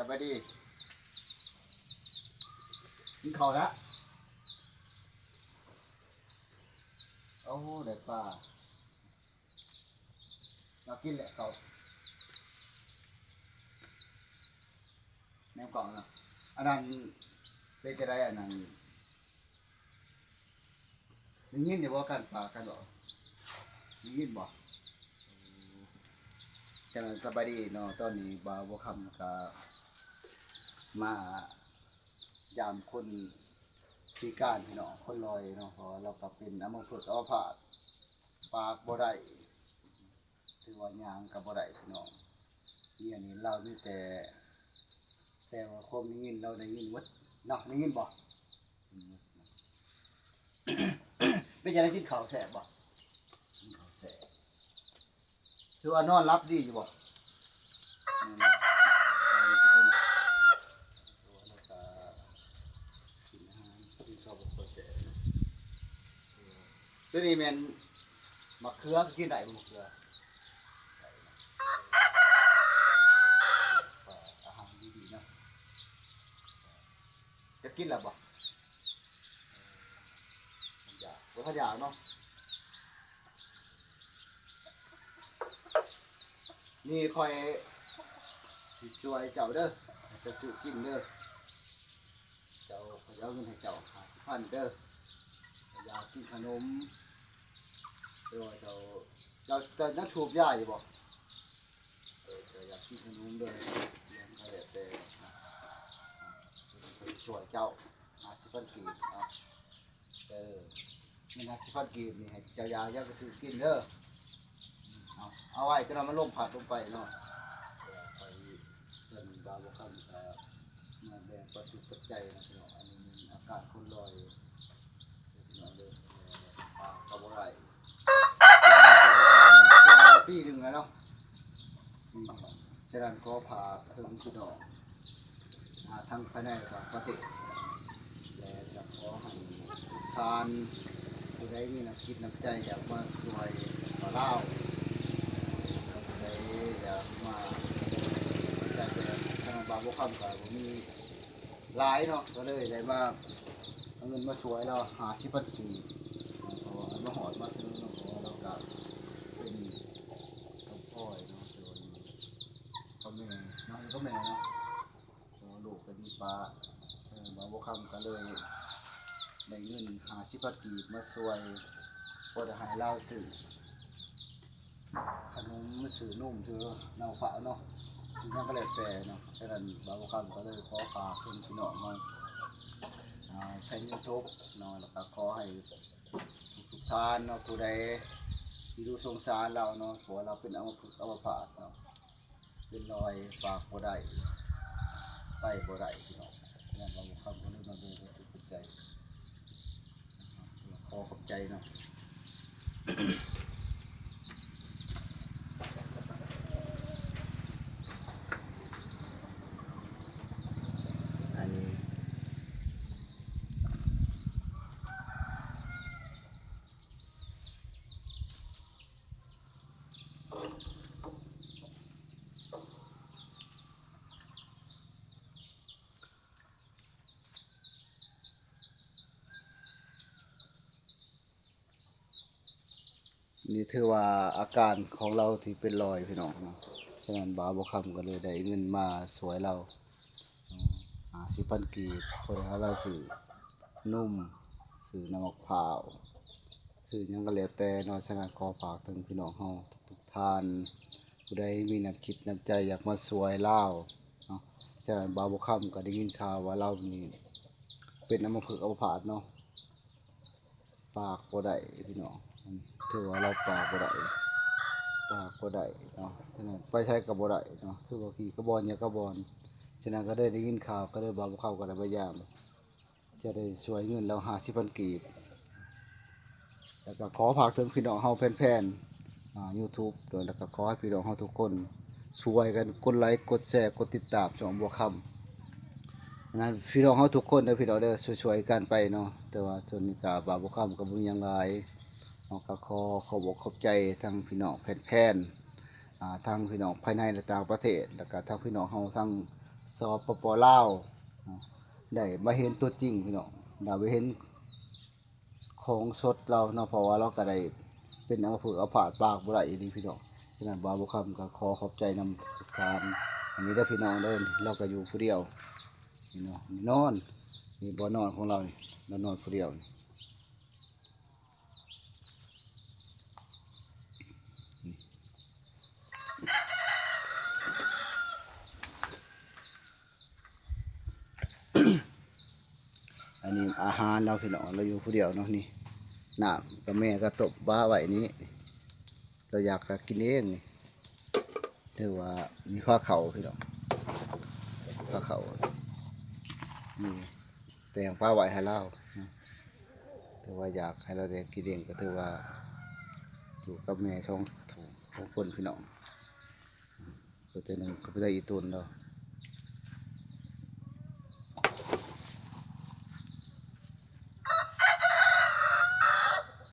ສະບາຍດີ ກິນເຂົ້າລະ. ໂອ້ ໄດ້ປາ ມາກິນແຫຼະເຂົ້າ ແນມກ້ອງເນາະ. ອັນນັ້ນເປັນຈັ່ງໃດ ອັນນັ້ນ ໄດ້ຍິນຢູ່ບໍ່ ການປາກກັນເວົ້າ ໄດ້ຍິນບໍ່? ສະບາຍດີເນາະ ຕອນນີ້ບ່າວບົວຄຳກະມາຢາມຄົນພິການພີ່ນ້ອງ ຄົນລອຍເນາະ ເພາະວ່າລາວກະເປັນອຳມະພຶກອຳມະພາດ ປາກບໍ່ໄດ້ ຖືວ່າຍ່າງກະບໍ່ໄດ້ພີ່ນ້ອງ. ເມຍນີ້ລາວມີແຕ່ ແຕ່ວ່າຄວາມໄດ້ຍິນລາວໄດ້ຍິນໝົດເນາະ ໄດ້ຍິນບໍ່? ເປັນຈັ່ງໃດ ກິນເຂົ້າແຊບບໍ່? ກິນເຂົ້າແຊບ ຖືວ່ານອນຫຼັບດີຢູ່ບໍ່? ນອນຫຼັບ ແລ້ວກະກິນອາຫານ ກິນເຂົ້າບໍ່ຄ່ອຍແຊບເນາະ. ໂຕນີ້ແມ່ນໝາກເຂືອ ກິນໄດ້ບໍ່ໝາກເຂືອ? ອາຫານດີໆເນາະ. ຈະກິນແລ້ວບໍ່? ຢາກ ບໍ່ທັນຢາກເນາະ. ນີ້ຂ້ອຍຊິຊ່ວຍເຈົ້າເດີ ໃຫ້ເຈົ້າຊື້ກິນເດີ. ເຈົ້າ ຂ້ອຍເອົາເງິນໃຫ້ເຈົ້າຫ້າສິບພັນເດີ ຢາກກິນຂະໜົມ ຫຼືວ່າເຈົ້າ ເຈົ້າ ເຈົ້າຍັງສູບຢາຢູ່ບໍ່? ເອີ ເຈົ້າຢາກກິນຂະໜົມເດີ ຫຍັງກະແລ້ວແຕ່ ເອີ ຂ້ອຍຊິຊ່ວຍເຈົ້າ ຫ້າສິບພັນກີບ ເອົາ ເອີ ເງິນຫ້າສິບພັນກີບນີ້ ໃຫ້ເຈົ້າຢາກຫຍັງກະຊື້ກິນເດີ. ເອົາ ເອົາໄວ້ ຈັກໜ່ອຍມັນລົມພັດລົງໄປເນາະ. ເອີ ຂ້ອຍ ເພິ່ນ ບ່າວບົວຄຳກະມາແບ່ງປັນທຸກປັດໄຈນະພີ່ນ້ອງ. ອັນນີ້ແມ່ນອາການຄົນລອຍເດີພີ່ນ້ອງເດີ ເອີ ປາກກະບໍ່ໄດ້ ປີໜຶ່ງແລ້ວເນາະ. ອືມ ສະນັ້ນຂໍຝາກເຖິງພີ່ນ້ອງ ອາ ທັງພາຍໃນ ແລະ ຕ່າງປະເທດ ແລະ ກະຂໍໃຫ້ທຸກທ່ານ ຜູ້ໃດມີນ້ຳຈິດນ້ຳໃຈຢາກມາຊ່ວຍຊາວລາວ ຜູ້ໃດຢາກມາ ຢາກຈະ ທາງບ່າວບົວຄຳກະບໍ່ມີ ຫຼາຍເນາະ ກະເລີຍໄດ້ມາເອົາເງິນມາຊ່ວຍລາວຫ້າສິບພັນກີບ ເພາະວ່າມາຮອດມາເຖິງເນາະ ເພາະວ່າລາວກະເປັນຄົນພອຍເນາະ ແຕ່ວ່າຢູ່ກັບແມ່ເນາະ ຢູ່ກັບແມ່ເນາະ ແຕ່ວ່າລູກກະຢູ່ປ່າ ເອີ ບ່າວບົວຄຳກະເລີຍໄດ້ເງິນຫ້າສິບພັນກີບມາຊ່ວຍ ພໍໄດ້ໃຫ້ລາວຊື້ ຂະໜົມ ຊື້ນົມ ຊື້ນ້ຳໝາກພ້າວເນາະ ອີ່ຫຍັງກະແລ້ວແຕ່ເນາະ. ສະນັ້ນບ່າວບົວຄຳກະເລີຍຂໍຝາກເຖິງພີ່ນ້ອງເຮົາ ອາ ທາງຢູທູບເນາະ ແລ້ວກະຂໍໃຫ້ທຸກໆທ່ານເນາະ ຜູ້ໃດທີ່ຮູ້ສົງສານລາວເນາະ ເພາະວ່າລາວເປັນອຳມະພຶກອຳມະພາດເນາະ ເປັນລອຍ ປາກບໍ່ໄດ້ ໄປບໍ່ໄດ້ພີ່ນ້ອງ. ສະນັ້ນບ່າວບົວຄຳກະເລີຍມາເບິ່ງເປັນກຳລັງໃຈ ຂໍຂອບໃຈເນາະ ອັນນີ້ ນີ້ຖືວ່າອາການຂອງລາວທີ່ເປັນລອຍພີ່ນ້ອງເນາະ. ສະນັ້ນບ່າວບົວຄຳກະເລີຍໄດ້ເງິນມາຊ່ວຍລາວ ຫ້າສິບພັນກີບ ພໍໄດ້ໃຫ້ລາວຊື້ນົມ ຊື້ນ້ຳໝາກພ້າວ ຊື້ຫຍັງກະແລ້ວແຕ່ເນາະ. ສະນັ້ນຂໍຝາກເຖິງພີ່ນ້ອງເຮົາທຸກໆທ່ານ ຜູ້ໃດມີນ້ຳຈິດນ້ຳໃຈຢາກມາຊ່ວຍລາວເນາະ. ສະນັ້ນບ່າວບົວຄຳກະໄດ້ຍິນຂ່າວວ່າລາວນີ້ເປັນອຳມະພຶກອຳມະພາດເນາະ ປາກບໍ່ໄດ້ພີ່ນ້ອງ ຖືວ່າລາວປາກບໍ່ໄດ້ ປາກບໍ່ໄດ້ເນາະ. ສະນັ້ນໄປໃສກະບໍ່ໄດ້ເນາະ ຖືວ່າຂີ້ກະບ່ອນ ຫຍ້າກະບ່ອນ. ສະນັ້ນກະເລີຍໄດ້ຍິນຂ່າວ ກະເລີຍບ່າວບົວຄຳກະໄດ້ພະຍາຍາມຈະໄດ້ຊ່ວຍເງິນລາວຫ້າສິບພັນກີບ. ແລ້ວກະຂໍຝາກເຖິງພີ່ນ້ອງເຮົາແຟນໆ ອາ ຢູທູບ ໂດຍ ແລ້ວກະຂໍໃຫ້ພີ່ນ້ອງເຮົາທຸກຄົນຊ່ວຍກັນກົດໄລ ກົດແຊ ກົດຕິດຕາມຊ່ອງບົວຄຳ ນັ້ນ ພີ່ນ້ອງເຮົາທຸກຄົນເດີພີ່ນ້ອງເດີ ຊ່ວຍໆກັນໄປເນາະ. ແຕ່ວ່າຊ່ວງນີ້ກະບ່າວບົວຄຳກະບໍ່ມີຫຍັງຫຼາຍເນາະ ກະຂໍຂອບອົກຂອບໃຈທັງພີ່ນ້ອງແຟນໆ ອາ ທັງພີ່ນ້ອງພາຍໃນ ແລະ ຕ່າງປະເທດ ແລ້ວກະທັງພີ່ນ້ອງເຮົາທັງ ສປປ ລາວ ໄດ້ມາເຫັນຕົວຈິງພີ່ນ້ອງ ໄດ້ມາເຫັນຂອງສົດລາວເນາະ ເພາະວ່າລາວກໍໄດ້ເປັນອັມພະພຶກອັມພາດ ປາກບໍ່ໄດ້ອີ່ຫຼີພີ່ນ້ອງ. ສະນັ້ນບ່າວບຸນຄຳກໍຂໍຂອບໃຈນຳທ່ານອັນນີ້ເດີພີ່ນ້ອງເດີ. ລາວກໍຢູ່ຜູ້ດຽວນີ້ເນາະ ນອນ ນີ້ບ່ອນນອນຂອງລາວນີ້ ລາວນອນຜູ້ດຽວນີ້. ອັນນີ້ອາຫານລາວພີ່ນ້ອງ ລາວຢູ່ຜູ້ດຽວເນາະ. ນີ້ ນ້ຳກະແມ່ກໍຕົ້ມປາໄວ້ນີ້ ລາວຢາກກໍກິນເອງນີ້. ຖືວ່າມີພາເຂົ້າພີ່ນ້ອງ ພາເຂົ້າ ມີແຕ່ງປາໄວ້ໃຫ້ລາວ ຖືວ່າຢາກໃຫ້ລາວແຕ່ງກິນເອງ ກໍຖືວ່າຢູ່ກັບແມ່ສອງ ສອງຄົນພີ່ນ້ອງ. ກໍເທື່ອໜຶ່ງກໍໄປໄດ້ອີ່ຕົນແລ້ວ